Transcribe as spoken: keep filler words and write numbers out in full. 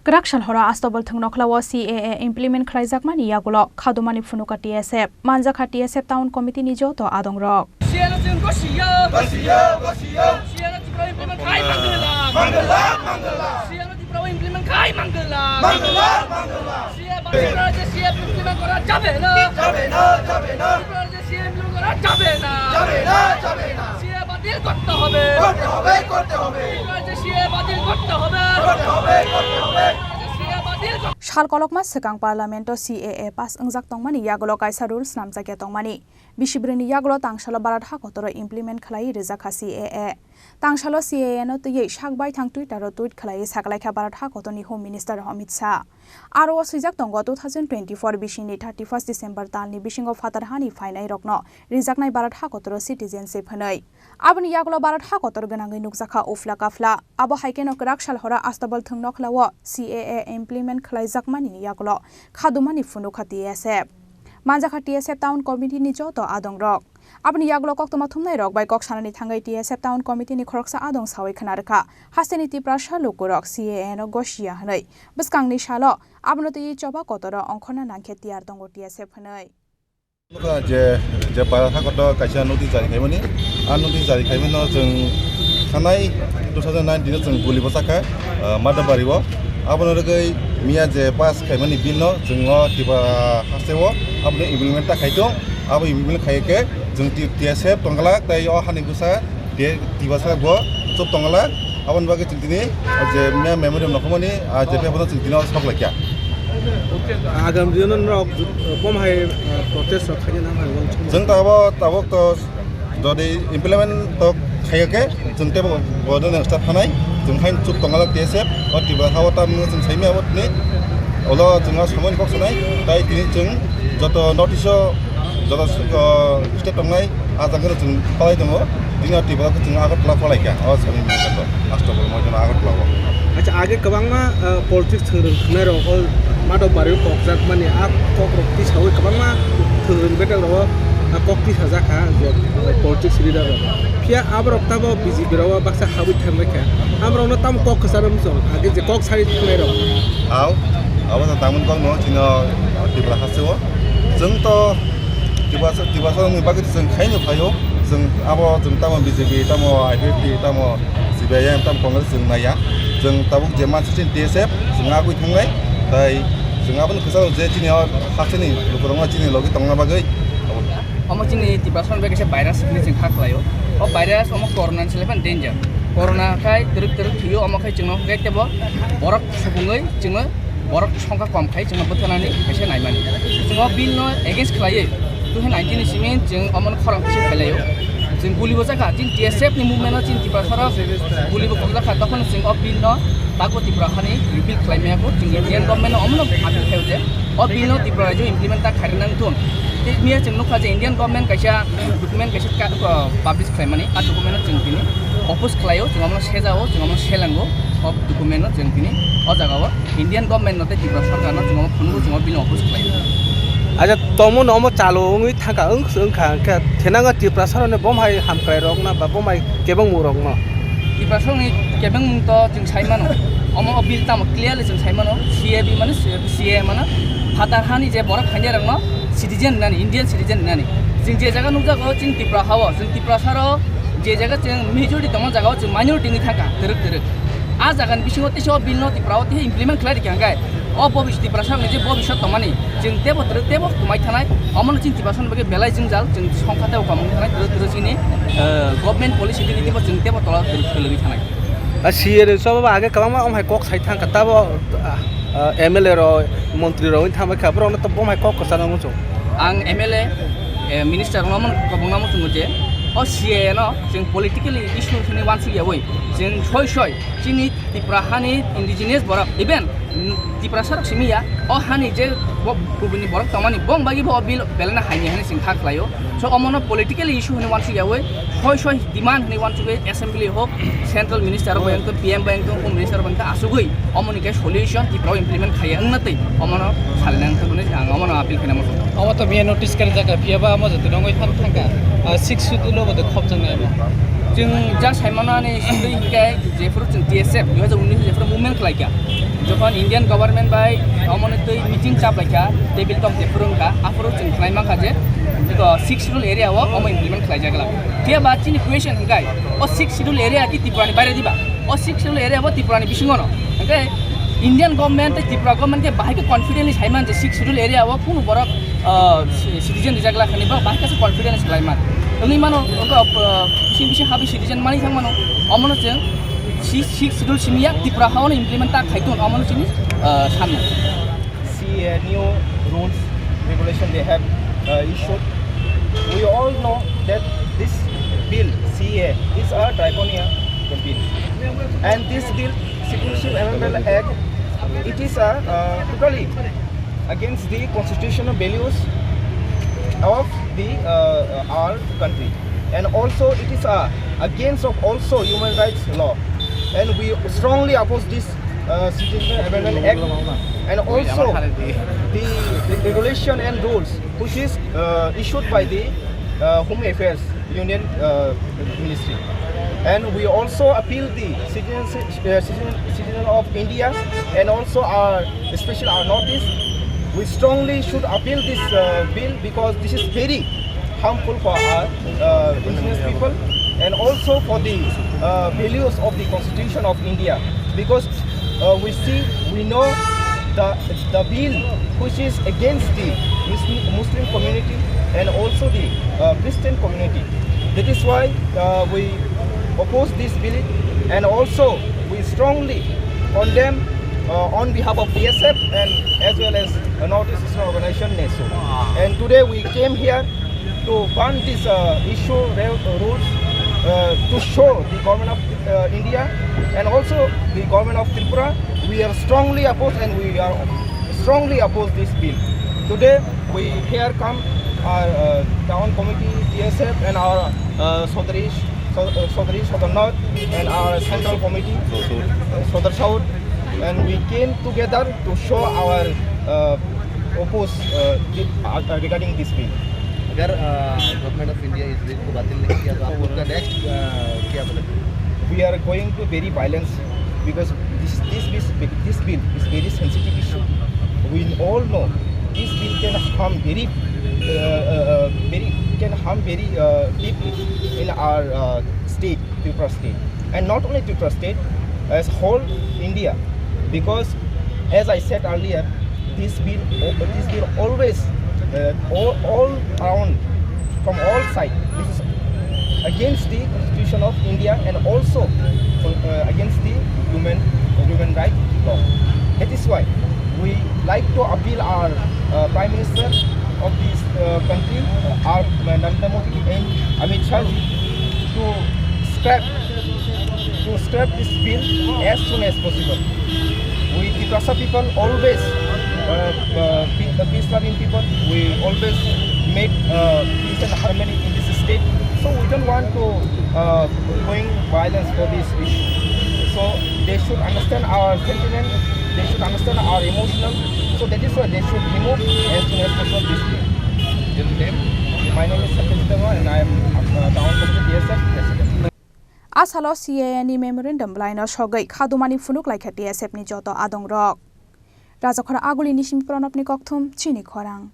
Kwrak sal horo Astobol thwngnokhla o C A A implement khlaijakmani yagulo khadumani phunuka T S F. Manjakha T S F Town Committee ni joto adongrok. C A A no chwng gosiya. Gosiya, gosiya. C A A no Tripura implement khai mangala. Mangala, mangala. C A A no Tripura implement khai mangala. Mangala, mangala. C A A বাতিল করা হয়েছে, C A A implement করা যাবে না। যাবে না, যাবে না। ত্রিপুরার যে C A A implement করা যাবে না। যাবে না, যাবে না। C A A বাতিল করতে হবে। করতে হবে, করতে হবে। ত্রিপুরার যে C A A বাতিল করতে হবে। করতে হবে, করতে হবে। ত্রিপুরার যে C A A বাতিল কর- Sal kolokma swkang Parliament o C A A pass wngjak tongmani yagulo kaisa rules namjakya tongmani. Bisi brwini yagulo tangsalo Bharat hakotoro implement khlaiwi rwjakha C A A. Tangsalo C A A no twiwi sak baithang Twitter o tweet khlaiwi sakalaikha Bharat hakotorni Home Minister Amit Shah. Aro o swijak tongo two thousand twenty-four bisini thirty-first December talni bisingo phatar hani phainairokno rijaknai Bharat hakotoro citizenship hwnwi. Aboni yagulo Bharat hakotor gwnangwi nukjakha ufla kafla. Abo hai kheno kwrak sal horo Astobol thwngnokhla o C A A implement khlaijakmani yagulo khadumani phunukha T S F. Manjakha T S F Town Committee ni joto adongrok. Aboni yagulo koktwma thumnairok bai kok sanani thangwi T S F Town Committee ni khoroksa adong sawi khna rwkha, hasteni Tiprasa lukurok C A A no gosiya hwnwi. Bwskangni salo abono twiwi choba kotoro ongkhorna nangkhe tiyar tongo T S F hwnwi. Nukha je, je Bharat hakoto kaisa notice jari khaimani, a notice jari khaimano chwng thanai two thousand nineteen o chwng guli bwsakha, ah, Madhabari o. Abono rwgwi miya je pass khaimani bill no chwng o Tiprasa haste o abono implement ta khai tong, abo implement khai khe chwng T-, T S F tongglak tei o hani bwsa Te Tiprasa bo chop tongla, aboni bagwi chwng tini je me-, memorial nokhormani, ah, je paper no chwng tini o sok laikha. Agam dino norok bom hai, ah, protest rok khaina nang hai wng chwng. Chwng tabok, tabok to jodi implement to khaiya khe chwng tebo bo no start khanai, chwng hain chop tongla T S F, o Tiprasa o tamni chwng saimya abo tini, olo chwng o samani kok sanai, tai tini chwng joto notice o joto, ah, state tongnai, ah, jang khe chwng palai tongo. Bini Tiprasa khe chwng Agartala palai kha. O sani ni joto Astobol moi jono Agartala o. Acha, age kwbangma, ah, politics thwng rwng thwngnai rok o Madhabari o kokjak mani, ah, kok rok tisawi kwbangma thwng rwng betek rok o, ah, kok tisajak kha je, ah, politics leader rok. Phiya aborok tamo B J P rok o baksa habwi thangbai kha. Aborok no tamo kok kwcharo muchung, age je kok sari thwngnai rok. Au, abo no tangmani kok no chino Tiprasa haste o. Chwng to Tiprasa, Tiprasa wngni bagwi chwng khaino phaio, chwng abo chwng tamo B J P, tamo I P F T, tamo C P I M, tamo Congress chwng naiya. Chwng tabuk je mansi chini T S F, chwng agwi thangnai, tai chwng aboni kwcharo je chini o hasteni lukurokno chini logi tongna bagwi. Omo chini Tiprasa ni bagwi kaisa virus hinwi chwng kha khlaio. O virus omo corona ni slai phano danger. Corona khai twrwk twrwk thwio, omo khai chwngno khai tebo borok supungwi chwngno borok songkha kom khai chwngno bwtharnani kaisa naimani. Chwng o bill no against khlaiwi two thousand nineteen ni simi chwng omono khorang kisa khailaio. Chwng guli bwchakha, chini T S F ni movement no chini Tiprasa rok guli bo khobjakha, tokhono chwng o bill no tago Tripura hani repeal khlai maya kho. Chwng Indian government no omono appeal khaio je o bill no Tripura rajyo implement ta khairwi nang thun. Tei miya chwng nukha je Indian government kaisa document kaisa ka-, publish khlaimani, a document no chwng tini oppose khlaio, chwng omono sejao, chwng omono selango, o document no chwng tini o jagao Indian government no tei Tripura sorkar no chwng omo phunukgo, chwng o bill no oppose khlaio. Acha, tongmo no omo chalo wngwi thangkha, wng-, wngkha, wngkha thenango Tripura sorkar ni bom hai hamkrai rok na ba bom hai kebengmung rok no? Tripura sorkar ni kebengmung to chwng sai mano, omo o bill tamo clearly chwng sai mano, C A B mane C A mano phatar hani je borok phainai rok no citizen hinani, Indian citizen hinani. Chwng je jaga nukjago, chwng Tripura hao, chwng Tripura saro je jaga chwng majority tongma jaga o chwng minority wngwi thangkha, twrwk twrwk. A jaga ni bisingo teisa o bill no Tripura o teisa implement khlai rikha hwnkhe o bobis-, Tripura saro ni je bobiswt tongmani chwng tebo twrwk tebo kwmai thanai, omono chwng Tripura saro ni bagwi belai jwngjal, chwng songkha tebo kwmai thanai, twrwk twrwk chini, eh, government policy tini tebo chwng tebo tola twrwk twrwk wngwi thanai. A C A ni choba age kwbangma omo hai kok sai thangkha, tabo, ah, ah, M L A rok, montri rok wngwi thangbai kha, borok no to bom hai kok kwcharo muchung. Ang M L A, eh, minister rokno omo kwbangma muchungo je o C A A no chwng politically issue hwnwi uansuk yaui, chwng soi soi chini Tripura hani indigenous borok, even, mm, Tiprasa rok simi ya, o hani je bo kubuni borok tongmani bong bagwi bo o bill belai no haini hwnwi chwng kha khlaio. So omono political issue hwnwi uansuk yaui, soi soi demand hwnwi uansugwi assembly hok, central minister bai wngtong, P M bai wngtong, home minister bai wngtong, asugwi omoni khe solution Tripura o implement khaiya wngna twi omono salina wngtong hwnwi ang omono appeal khaina muchungo. Omo to miya notice kari jaka, phiya ba omo joto nongwi phan thangkha, ah, six schedule o bo de khopjaknai omo. Chwng ja saimano ani simi hwnkhe jephuru chwng T S F dui hajar unis jephuru movement khlaikha, jokhon Indian government bai omoni twi meeting chaplaikha, table talk jephuru wngkha, aphuru chwng khlai mankha je, eko Sixth Schedule area o omo implement khlaijak glak. Phiya ba chini question hwnkhe, o Sixth Schedule area ki Tripura ni baire diba? O Sixth Schedule area bo Tripura ni bisingo no. Hwnkhe Indian government tei Tripura government khe bahai khe confidently saiman je Sixth Schedule area o kunu borok, ah, ci-, citizen rijak glak hinwi borok bahai khe confidence khlaiman. Wngwi mano, wngkha, ah, bising bising habwi citizen manwi thang mano. Omono chwng si-, Sixth Schedule simi ya Tripura ha-o no implement ta khai tong, omono chini, ah, sanna. C A new rules, regulation they have, uh, issued. We all know that this bill, C A, is a draconian bill. And this bill, Citizenship Amendment Act, it is a, uh, totally against the constitutional values of the, uh, our country. And also it is, uh, against of also human rights law. And we strongly oppose this, uh, Citizenship Amendment Act. And also the, the regulation and rules which is, uh, issued by the, uh, Home Affairs Union, uh, Ministry. And we also appeal the citizens, uh, citizen, citizen of India and also our, especially our Northeast, we strongly should appeal this, uh, bill because this is very harmful for our, uh, indigenous people and also for the, uh, values of the Constitution of India, because, uh, we see, we know the, the bill which is against the Muslim, Muslim community and also the, uh, Christian community. That is why, uh, we oppose this bill, and also we strongly condemn, uh, on behalf of T S F and as well as, uh, Northeast Student Organization, neso. And today we came here to burn this, uh, issue, re-, rules, uh, to show the government of, uh, India and also the government of Tripura. We are strongly opposed and we are strongly oppose this bill. Today we here come our, uh, town committee, T S F, and our, uh, Sodri, So-, uh, Sodri Sodar North and our central committee, uh, Sodar South, and we came together to show our, uh, oppose, uh, the, uh, regarding this bill. अगर government of India इस बिल को बातिल नहीं किया तो आप लोग का नेक्स्ट क्या बोलेंगे? We are going to very violence because this, this, this, this bill is very sensitive issue. We all know this bill can harm very, uh, uh, uh, very, can harm very, uh, deeply in our, uh, state, Tripura state, and not only Tripura state, as whole India, because as I said earlier, this bill, this bill always, uh, all, all around, from all sides, this is against the Constitution of India and also, uh, against the human, human right law. That is why we like to appeal our, uh, Prime Minister of this, uh, country, our, uh, Narendra Modi and Amit Shah ji to scrap, to scrap this bill as soon as possible. We Tiprasa people always, uh, uh, pe-, uh, peace loving people. We always made, uh, peace and harmony in this state. So we don't want to, uh, going violence for this issue. So they should understand our sentiment. They should understand our emotional. So that is why they should remove as soon as possible this bill. Your name? My name is Satyajit Debbarma and I am, uh, town committee T S F president. A salo C A A ni memorandum bwlaino sogwi khadumani phunuk laikha T S F ni joto adongrok. Rajakhor Agulini simi Pranabni kokthum chini khorang.